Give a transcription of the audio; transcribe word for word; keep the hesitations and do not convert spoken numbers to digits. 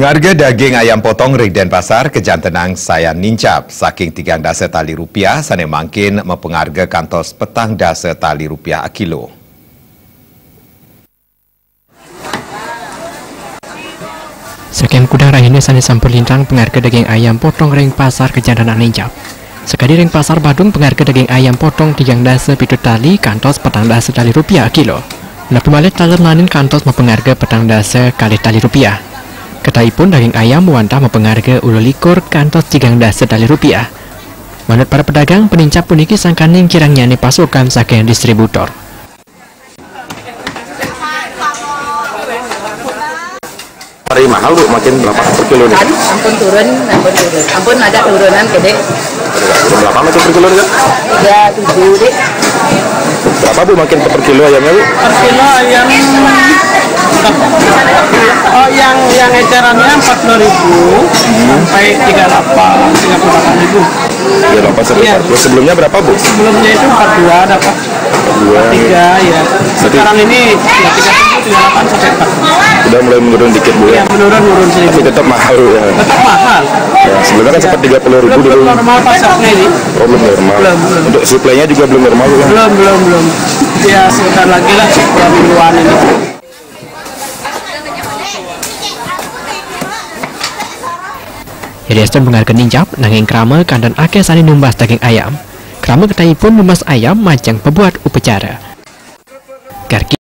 Pangarga daging ayam potong ring Denpasar kajantenang sayan nincap saking tigang dasa tali rupiah sane mangkin mapangarga kantos petang dasa tali rupiah akilo. Saking kudang rahina sane sampun lintang, pangarga daging ayam potong ring pasar kajantenang nincap. Sakadi ring Pasar Badung, pangarga daging ayam potong tigang dasa pitu tali kantos petang dasa tali rupiah akilo. Napi malih taler naenin kantos mapangarga petang dasa kalih tali rupiah. Kataipun daging ayam wantah mapangarga ula likur kantos tigang dasa tali rupiah. Manut para pedagang, panincap puniki sangkaning kirangnyane pasokan saking distributor. Hari mahal, Bu, makin berapa per kilo nih? Aduh, ampun turun, ampun turun. Ampun agak turunan, gede. Berapa makin per kilo nih, Kak? Tiga tujuh deh. Berapa, Bu, makin per kilo ayamnya, Bu? Per kilo ayam, oh, yang, yang ecerannya empat puluh ribu sampai tiga delapan, tiga puluh delapan ribu. Tiga delapan sampai empat puluh. Sebelumnya berapa, Bu? Sebelumnya itu empat dua dapat. Dua. Tiga, ya. Sekarang ini ya tiga tujuh, tiga delapan sampai empat. Udah mulai menurun dikit, Bu, ya? Ya, menurun, menurun sedikit. Tapi tetap mahal, ya? Tetap mahal. Ya, sebelumnya kan sempat tiga puluh ribu dulu. Belum normal pasarnya ini. Oh, belum normal. Belum, belum. Untuk suplainya juga belum normal, Bu, ya? Belum, belum, belum. Ya, sebentar lagi lah, dua mingguan ini. Yadiastun pangarga nincap, nanging krama kanten akeh sane numbas daging ayam. Krama kataipun numbas ayam majeng pabuat upacara. Gargi